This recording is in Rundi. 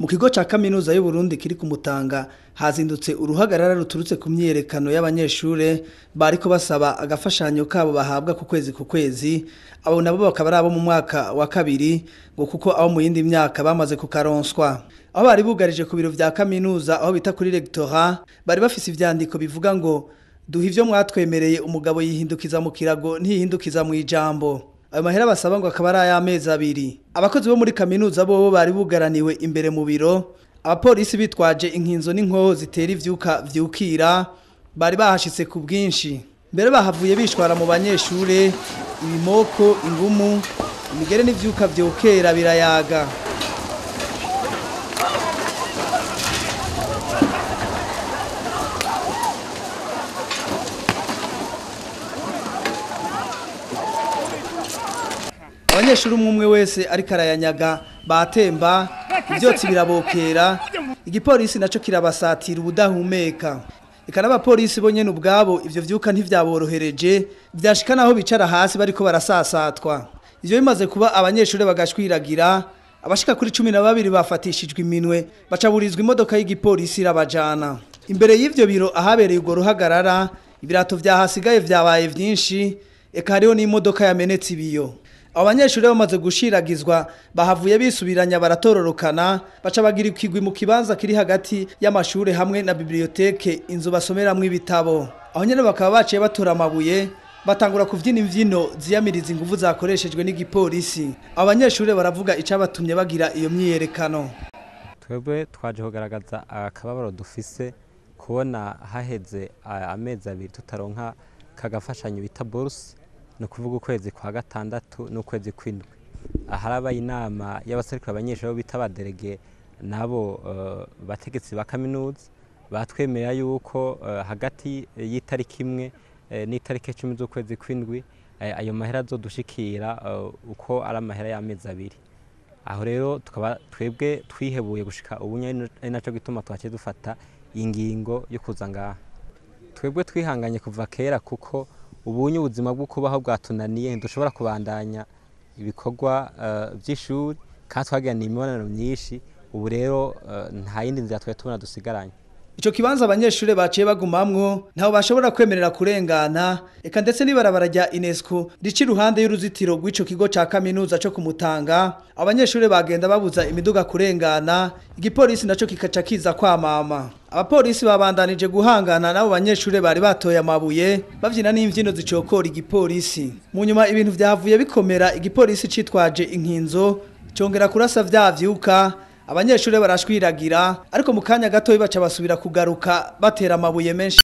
Mu kigo ca kaminuza y'u Burundi kiri ku Mutanga hazindutse uruhagarara ruturutse ku myiyerekano y'abanyeshure bariko basaba agafashanyo kabo bahabwa ku kwezi ku kwezi. Abo nabo bakaba ari abo mu mwaka wa kabiri, ngo kuko abo mu yindi myaka bamaze kukaronswa. Aho bari bugarije ku biro vya kaminuza aho bita kuri rectorat, bari bafise ivyandiko bivuga ngo duha ivyo mwatwemereye, umugabo yihindukiza mu kirago ntiyihindukiza mu ijambo. Ayo mahera basaba ngo akaba ari ay'amezi abiri. Abakozi bo muri kaminuza bobo bari bugaraniwe imbere mu biro. Abapolisi bitwaje inkinzo n'inkoho zitera ivyuka vyukira bari bahashitse ku bwinshi. Mbere bahavuye bishwara mu banyeshure, ibimoko, ingumu, imigere n'ivyuka vyokera birayaga. Abanyeshuri umwe umwe wese ariko arayanyaga, batemba, ivyotsi birabokera, igipolisi naco kirabasatira ubudahumeka. Eka n'abapolisi bo nyene ubwabo ivyo vyuka ntivyaborohereje, vyashika naho bicara hasi bariko barasasatwa. Ivyo bimaze kuba abanyeshuri bagashwiragira, abashika kuri 12 bafatishijwe iminwe, bacaburizwa imodoka y'igipolisi irabajana. Imbere y'ivyo biro ahabereye urwo ruhagarara, ibirato vyahasigaye vyabaye vyinshi, eka hariho n'imodoka yamenetse ibiyo. Abo banyeshuri bamaze gushiragizwa bahavuye bisubiranya baratororokana, baca bagira ikigwi mu kibanza kiri hagati y'amashure hamwe na biblioteke, inzu basomeramwo ibitabo. Aho nyene bakaba baciye batora amabuye, batangura kuvyina imvyino ziyamiriza inguvu zakoreshejwe n'igipolisi. Abo banyeshuri baravuga icabatumye bagira iyo myiyerekano. Twebwe twaje kugaragaza akababaro dufise kubona haheze amezi abiri tutaronka kagafashanyo bita bourse, ni ukuvuga ukwezi kwa gatandatu n'ukwezi kw'indwi. Harabaye inama y'abaserukira abanyeshuri bo bita abaderege nabo bategetsi ba kaminuza, batwemerera yuko hagati y'itariki imwe n'itariki 10 z'ukwezi kw'indwi ayo mahera azodushikira uko ari amahera y'amezi abiri. Aho rero tukaba twebwe twihebuye gushika ubu nyene, ari naco gituma twaciye dufata ingingo yo kuza ngaha. Twebwe twihanganye kuva kera kuko ubunye ubuzima bwo kubaho bwatunaniye, ntidushobora kubandanya ibikorwa vy'ishuri kandi twagirana imibonano myinshi. Ubu rero nta yindi nzira twari tubona dusigaranye. Ico kibanza abanyeshure baciye bagumamwo ntaho bashobora kwemerera kurengana, eka ndetse n'ibarabara rya UNESCO rica iruhande y'uruzitiro rw'ico kigo ca kaminuza co kumutanga. Abanyeshure bagenda babuza imiduga kurengana, igipolisi naco kikaca kiza kwamama. Abapolisi babandanije guhangana n'abo banyeshure bari batoye amabuye, bavyina n'imvyino zicokora igipolisi. Mu nyuma ibintu vyavuye bikomera, igipolisi citwaje inkinzo congera kurasa vya vyuka, abanyeshure barashwiragira, ariko mu kanya gato baca basubira kugaruka batera amabuye menshi.